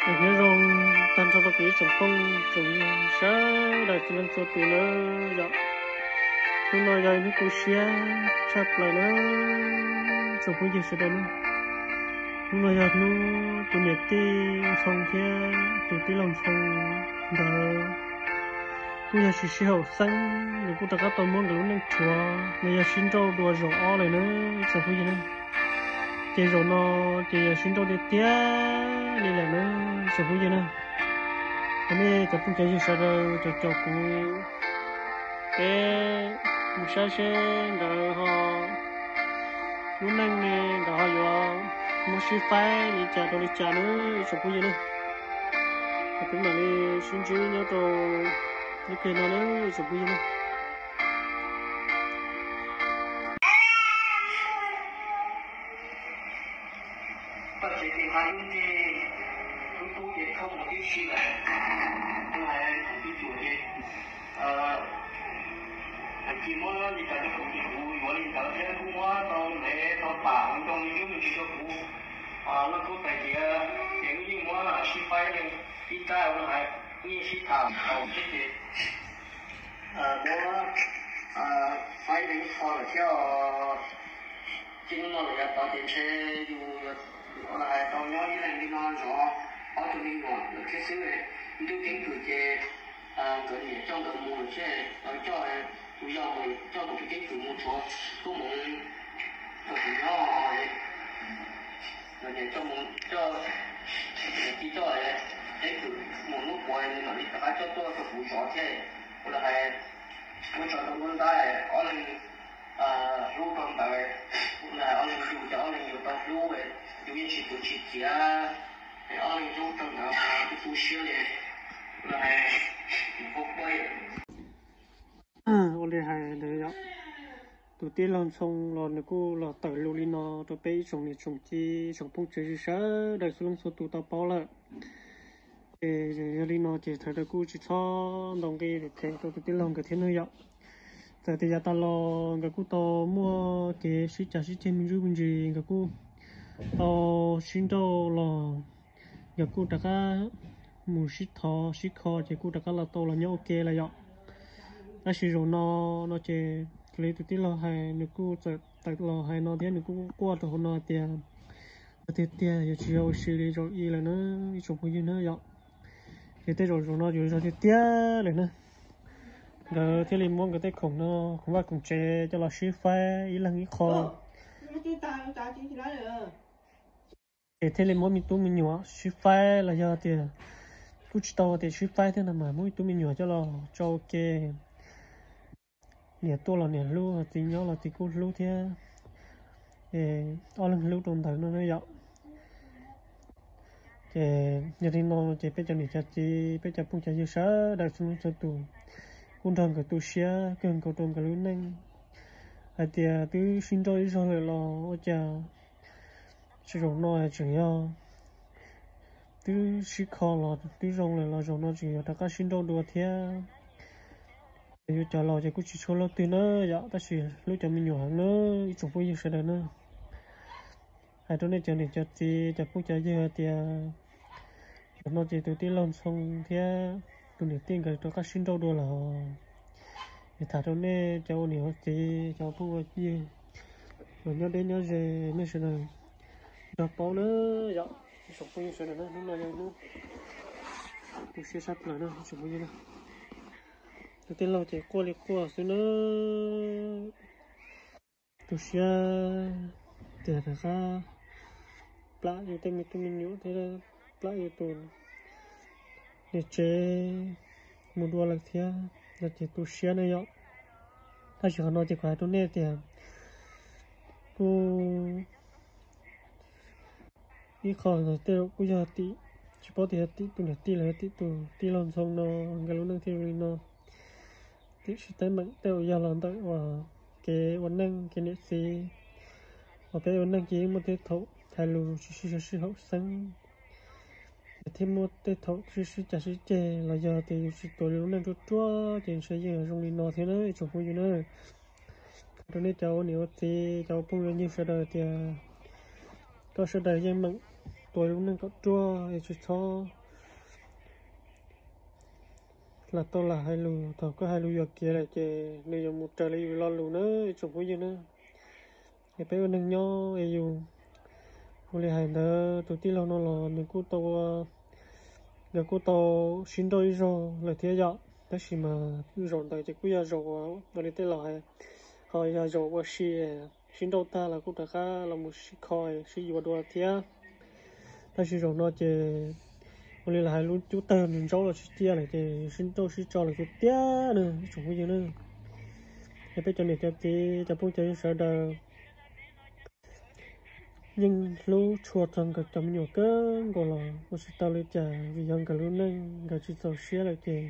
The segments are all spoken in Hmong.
Nyob zoo tag nrho rau kuv ib tsoom phooj tsoom ywg sawv daws txhua leej txhua tus nawb yom. Hnub no yog ib hnub tu siab tshaj plaws nawb tsoom phooj ywg sawv daws nawb. Hnub no yog hnub tus niam tij Ntxhoo thiab tus tij laug Ntxhoo nkawd kuj yog tsis sib haum xeeb, nkawd kuj rov qab tau muab nkawd lub neej rhuav los yog sib nrauj dua zaum ob lawm nawb tsoom phooj ywg nawb. Ces zaum no ces yog sib nrauj tiag tiag li lawm nawb tsoom phooj ywg nawb. Ces nej cov phooj cov ywg sawv daws cov caum kuv, peb mus saib seb nkawd ho lub neej ne nkawd ho yuav muab sib faib li cas rau li cas nawb tsoom phooj ywg nawb. Ces peb mam li sib ntsib nyob rau lub caij no nawb tsoom phooj ywg nawb. Koj tsev ces hais lub ntsej, lub tub ces thoob mus tib si lawm. Kuv hais thaum twg tuaj ces, hais cia muab li cas rau kuv ces kuv yuav li ntawd thiab kuv muab tau ntev tau pam ua ncoo li ub me ntsis rau kuv. Loj kub tais tias ces wb yeej muab sib faib li ib tab ua no hais, wb yeej sib tham tau thiab ces muab faib li ib qho lawm thiab. Ces hnub no lawm yav tod ces ntshe yus yuav hais tau nyob ib leeg li no zov ob tug me nyuam lawm thiab xwb. Ib tug keeb kwm ces nkawd niam coj nkawd mus lawm thiab, coj tus yau mus coj tus keeb kwm mus tshuav tuaj mus rau kuv nyob. Nkawd niam coj mus coj, niam tij coj keeb kwm mus hnub puav nws mam li rov qab coj tuaj rau kuv zov thiab. Ua li hais muab tso rau lub ntab ob leeg hlub rau ntawd, ua li hais ob leeg yug ces ob leeg yuav tau hlub, yus yeej tsis tuav tsis txiav, ob leeg hlub rau ntawd tu tu siab li. Ua li hais, ua li hais ntawd yom, tus tij laug Ntxhoo los nws kuj los tawm lus li no rau peb ib tsoom niam tsoom txiv tsoom phooj tsoom ywg sawv daws txhua leej txhua tus tau paub lawm. Ces yog li no ces sawv daws kuj tsis txhob ntaus nqi them rau tus tij laug nkawd thiab nawb yom. Txawm tias yav tas los nkawd kuj tau muaj kev sib cav sib ceg me ntsis me ntsis, nkawd kuj tau sib nrauj los nkawd kuj rov qab mus sib thov sib kho ces kuj rov qab los tau los nyob ua ke lawm yom. Tab sis zaum no, no ces raws li tus tij laug hais nws kuj txawm tawm los hais no thiab nws kuj quaj rau hauv no tias yog tiag tiag yuav tsis yog ua si li zaum ib lawm na ib tsoom phooj ywg na yom. Ces tej zaum zaum no yuav zog tiag tiag lawm na. Nkawd thiaj li muab nkawd tej khoom no, khoom vaj khoom tsev coj los sib faib ib leeg ib qho. Ces thiaj li muab me tub me nyuam sib faib los yog tias kuj tsis tau tias sib faib thiab no mas muab me tub me nyuam coj los tso ua ke. Niam tuaj los niam hlub, txiv nyob los txiv kuj hlub thiab. Ces ob leeg hlub rau ntawd no na yom. Ces yog li no ces peb cov niam cov txiv peb cov phooj cov ywg sawv daws txhua leej txhua tus kuj nrog nkawd tu siab kawg nkaus rau nkawd lub neej hais tias twb sib nrauj ib zaug lawm los ua cas zaum no tseem yog twb sib kho los twb zoo lawm los zaum no tseem yuav rov qab sib nrauj dua thiab. Ces yus cov laus ces kuj tsis tshua luaj twg na yom, tab sis hlub cov me nyuam heev na ib tsoom phooj ywg sawv daws na. Hais rau nej cov niam cov txiv cov phooj cov ywg hais tias zaum no ces tus tij laug Ntxhoo thiab tus niam tij nkawd rov qab sib nrauj dua lawm. Es tham rau nej cov ua niam ua txiv cov phooj ua ywg uas nyob deb nyob ze nej sawv daws nrog paub na yom, ib tsoom phooj ywg sawv daws na, hnub no yog hnub tu siab tshaj plaws na ib tsoom phooj ywg na. Tus tij laug ces quaj li quaj xwb na. Tu siab tias rov qab plam yus tej me tub me nyuam thiab plam yus tus niam tsev mus dua lawm thiab no ces tu siab na yom. Tab sis qhov no ces kuv hais rau nej tias kuj ib qho ntawd tej zaum kuj yog tim, tsis paub tias yog tim tus niam tij los yog tim tus tij laug Ntxhoo no nkawd lub neej thiaj li no. Tiam sis teeb meem tej zaum yog los ntawm uas kev ua neej kev niam txiv uas peb ua neej ces yeej muaj tej thaum hais lus tsis sib sib haum xeeb, thiab muaj tej thaum sib sib cav sib ceg los yog tias yus tsis tuav li lub neej ruaj ruaj ces ntshe yeej zoo li no thiab na ib tsoom phooj ywg na. Rau nej cov ua niam ua txiv cov ua phooj ywg sawv daws tias koj sawv daws yeej meem tua lub neej kom ruaj es tsis txhob lam tau lam hais lus. Thaum koj hais lus yuam kev lawm ces nws yuav mus raws li yus lo lus na ib tsoom phooj ywg na. Es peb ua neeg nyob es yus ua li hais ntawd, tus tij laug no los nws kuj tau, nkawd kuj tau sib nrauj ib zaug lawm thiab yom. Tab sis mas zaum ntawd ces kuj yog zaum uas ua li tej laus hais, ho yog zaum ua si, sib nrauj tag los kuj rov qab los mus sib kho sib yuav dua thiab. Tab sis zaum no ces ua li lawv hais lub cub tawg nws ntsaub los tsis ciaj lawm ces sib nrauj sib tso lawm tiag tiag na ib tsoom phooj ywg na. Es peb cov niam cov txiv cov phooj cov ywg sawv daws yeej hlub tshua txog nkawd cov me nyuam kawg nkaus los ua tsis tau li cas, vim yog nkawd lub neej nkawd tsis txaus siab lawm ces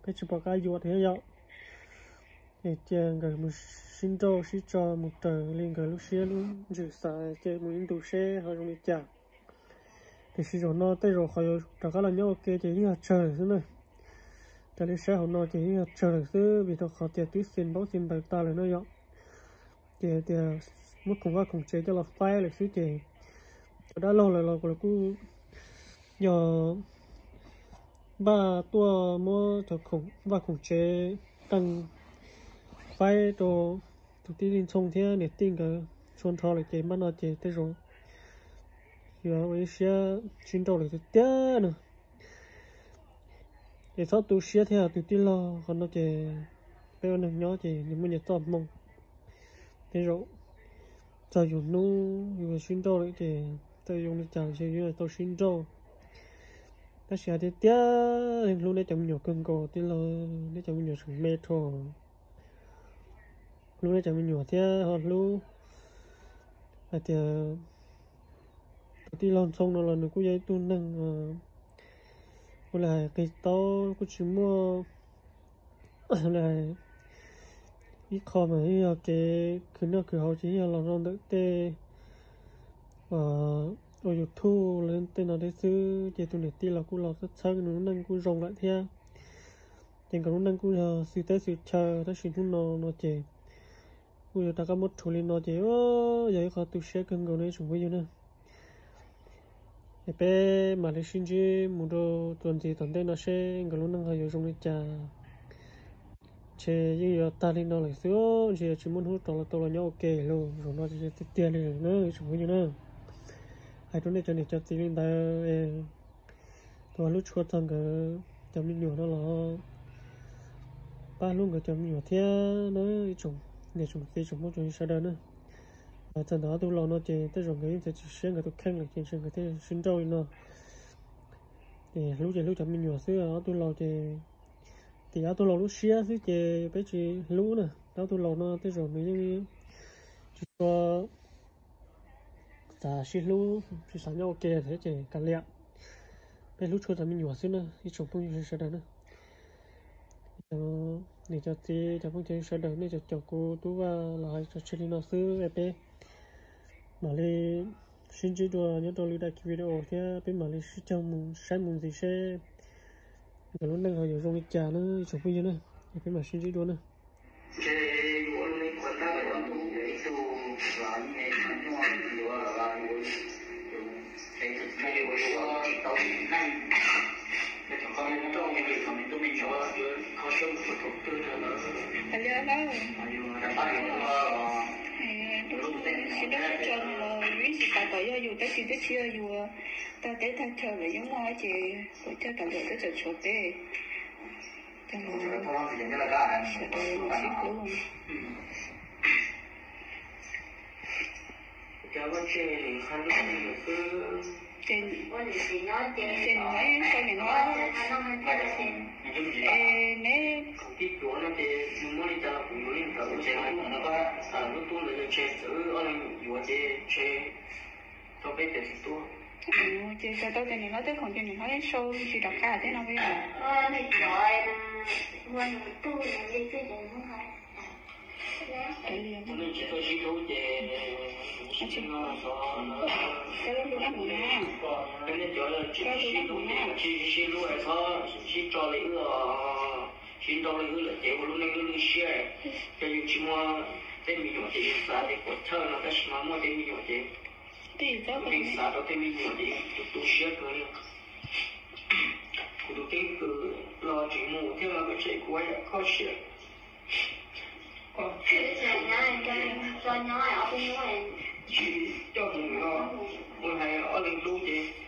peb tsis pom qab yuam thiab yom. Es cia nkawd mus sib nrauj sib tso mus raws li nkawd lub siab lub ntsws xav, ces mus ib ntus seb ho zoo li cas. Tiam sis zaum no tej zaum qhov yuav rov qab los nyob ua ke ces yeej yog tsawg lawm xwb na. Raws li saib hauv no ces yeej yog tsawg lawm xwb, vim rau qhov tias twb xi npaub xi npaws tas lawm no yom. Ces tias muab khoom vaj khoom tsev coj los faib lawm xwb ces cov dab laug lawv los kuj yog npaj tuaj muab cov khoom vaj khoom tsev qeej faib rau tus tij Ntxhoo thiab niam tij nkawd txhua nrho lawm ces npaj no ces tej zaum yuav ua ib siab sib nrauj lawm tiag tiag na. Es txhob tu siab thiab tus tij laug, qhov no ces peb ua neeg nyob ces nws muaj nyias txoj hmoo. Tej zaum txog yus hnub yus sib nrauj lawm ces txawm zoo li cas los yeej yuav tau sib nrauj. Tab sis hais tiag tiag, hlub neb cov me nyuam kawg nkaus tij laug, neb cov me nyuam tseem me rho. Hlub neb cov me nyuam thiab ho hlub hais tias tus tij laug Ntxhoo no los nws kuj yog ib tug neeg ua li hais qis taub kuj tsis muaj li hais ib qho mas yeej yog kev khwv noj khwv haus ces yeej yog los rau ntawm tej ua YouTube los tej no thiab xwb, ces tus niam tij los kuj los txhawb txhawb nws lub neej kuj zoo lawm thiab. Ces nkawd lub neej kuj yog xwm teb xwm chaw, tab sis hnub no no ces kuj yuav rov qab muab rhuav li no ces yog ib qho tu siab kawg nkaus no ib tsoom phooj ywg na. Es peb mam li sib ntsib mus rau txuas ntxiv tom ntej no seb nkawd lub neej ho yuav zoo li cas. Ntshe yeej yuav tag li no lawm xwb, ntshe yuav tsis muaj hnub rov los tau los nyob ua ke lawm, zaum no ces tiag tiag li lawm na ib tsoom phooj ywg na. Hais rau nej cov niam cov txiv li ntawd, tus hlub tshua txog nkawd cov me nyuam no los pab hlub nkawd cov me nyuam thiab na ib tsoom niam tsoom txiv tsoom phooj tsoom ywg sawv daws na. Txawm ntawm ob tug laus no ces tej zaum nkawd yeej txiav txim siab nkawd tus kheej lawm ces ntshe nkawd thiaj sib nrauj li no. Ces hlub ces hlub cov me nyuam xwb, ob tug laus ces tim ob tug laus lub siab xwb ces peb tsis hlub na. Ob tug laus no tej zaum nws yeej tsis tshua xav sib hlub, tsis xav nyob ua ke thiab ces kav liam. Peb hlub tshua cov me nyuam xwb na ib tsoom phooj ywg sawv daws na. Cov niam cov txiv cov phooj cov ywg sawv daws, nej cov caum kuv tub Vaj los hais tso tseg li no xwb es peb mam li sib ntsib dua nyob rau lwm daim video thiab peb mam li sib caug mus saib mus ntxiv seb nkawd lub neej ho yuav zoo li cas na ib tsoom phooj ywg na. Es peb mam sib ntsib dua na. Sib nrauj sib tso no los yeej tsis tas kom yog yus tab sis twb tsis yog yus tag teb tag chaw lawm yeej muaj ces puas cog tas lawm twb tseem tshuav peb. Cog los sawv daws sib hlub. Ces nws nyob sau nim no, es neb, ces txog tau tias nim no tej khoom ces nim no yeej sau tsis rov qab thiab no. Sib hlub ces sib hlub na, sib hlub es txhob sib tso li wb, sib nrauj li wb lawm ces ua lub neej lwj lwj siab. Yog yus tsis muaj tej me nyuam ces yus xav tias puas chawj no, tab sis mas muaj tej me nyuam ces Kuv xav rau tej me nyuam ces kuv tu siab kawg li. Kuv tus ceeb kwm los tseem mus thiab los peb tseg kuv yam koj siab. Tsis coj mus no, mus hais ob leeg hlub ces